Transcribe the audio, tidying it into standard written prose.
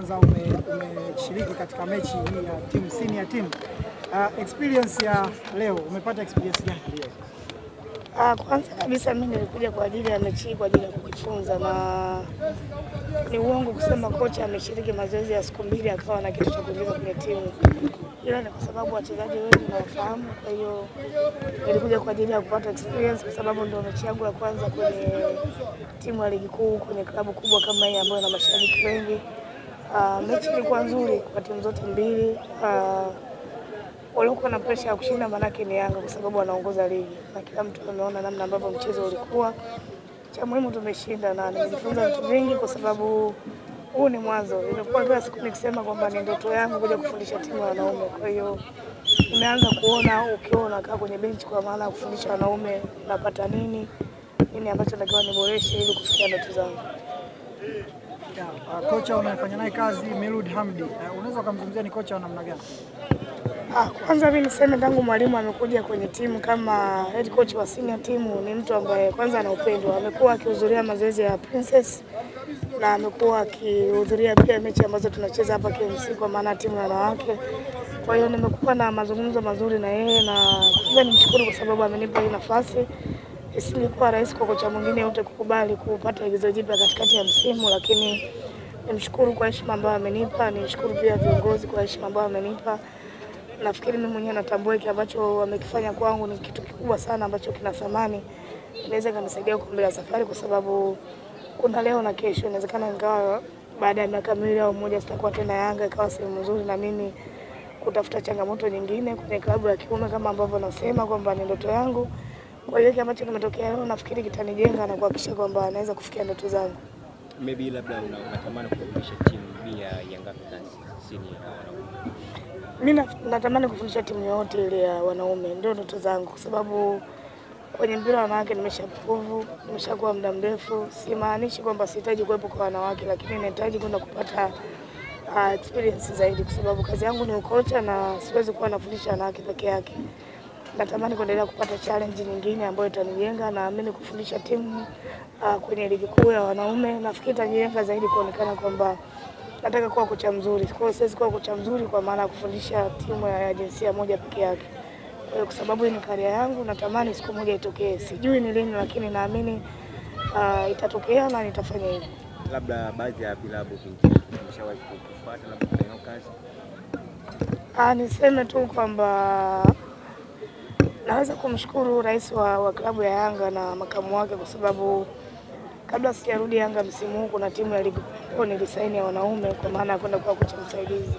kwanza umeshiriki katika mechi hii ya team senior team. Experience ya leo umepata experience gani? Kwanza kabisa mimi nilikuja kwa ajili ya mechi hii kwa ajili ya kujifunza, na ni uongo kusema kocha ameshiriki mazoezi ya siku 2 akawa na kitu cha kuingiza kwenye timu, ila ni kwa sababu wachezaji wengi nawafahamu. Kwa hiyo nilikuja kwa ajili ya kupata experience, kwa sababu ndio mechi yangu ya kwanza kwenye timu ya ligi kuu, kwenye klabu kubwa kama hii ambayo ina mashabiki wengi. Mechi ilikuwa nzuri kwa timu zote mbili. Waliokuwa na pressure ya kushinda manake ni Yanga kwa sababu wanaongoza ligi na kila mtu ameona namna ambavyo mchezo ulikuwa. Cha muhimu tumeshinda na nimejifunza vitu vingi kwa sababu huu ni mwanzo. Nimekuwa kila siku nikisema kwamba ni ndoto yangu kuja kufundisha timu ya wanaume. Kwa hiyo nimeanza kuona ukiwa unakaa kwenye benchi kwa maana ya kufundisha wanaume napata nini, nini ambacho natakiwa niboreshe ili kufikia ndoto zangu. Kocha unayefanya naye kazi Miloud Hamdi, unaweza kumzungumzia ni kocha wa namna gani? Kwanza mimi niseme tangu mwalimu amekuja kwenye timu kama head coach wa senior team ni mtu ambaye kwanza ana upendo. Amekuwa akihudhuria mazoezi ya Princess na amekuwa akihudhuria pia mechi ambazo tunacheza hapa KMC kwa maana timu ya wanawake. Kwa hiyo nimekuwa na mazungumzo mazuri na yeye na kwanza nimshukuru kwa sababu amenipa hii nafasi. Isingekuwa rahisi kwa kocha mwingine yote kukubali kupata igizo jipya katikati ya msimu, lakini nimshukuru kwa heshima ambayo amenipa, nimshukuru pia viongozi kwa heshima ambayo amenipa. Nafikiri mimi mwenyewe natambua hiki ambacho wamekifanya kwangu ni kitu kikubwa sana ambacho kina thamani. Inaweza ikanisaidia huko mbele ya safari kwa sababu kuna leo na kesho. Inawezekana ingawa baada ya miaka 2 au 1 sitakuwa tena Yanga, ikawa sehemu nzuri na mimi kutafuta changamoto nyingine kwenye klabu ya kiume kama ambavyo nasema kwamba ni ndoto yangu. Kwa hiyo hiki ambacho kimetokea leo nafikiri kitanijenga na kuhakikisha kwamba naweza kufikia ndoto zangu. Maybe labda unatamani kufundisha timu B ya Young Africans senior ya wanaume? Mimi natamani kufundisha timu yoyote ile ya wanaume, ndio ndoto zangu kwa sababu kwenye mpira wa wanawake nimeshaprove, nimeshakuwa muda mrefu. Simaanishi kwamba sihitaji kuwepo kwa wanawake, lakini nahitaji kwenda kupata experience zaidi kwa sababu kazi yangu ni ukocha na siwezi kuwa nafundisha wanawake peke yake. Natamani kuendelea kupata challenge nyingine ambayo itanijenga, na naamini kufundisha timu kwenye ligi kuu ya wanaume nafikiri itanijenga zaidi kuonekana kwamba nataka kuwa kocha mzuri. Kwa hiyo siwezi kuwa kocha mzuri kwa maana ya kufundisha timu ya jinsia moja peke yake. Kwa hiyo kwa sababu hii ni career yangu, natamani siku moja itokee. Sijui ni lini, lakini naamini itatokea na nitafanya hivyo. Labda baadhi ya vilabu vingine vimeshawahi kukufuata labda kufanya kazi? Niseme tu kwamba naweza kumshukuru rais wa klabu ya Yanga na makamu wake kwa sababu kabla sijarudi Yanga msimu huu kuna timu ya ligi kuu nilisaini ya wanaume kwa maana ya kwenda kuwa kocha msaidizi.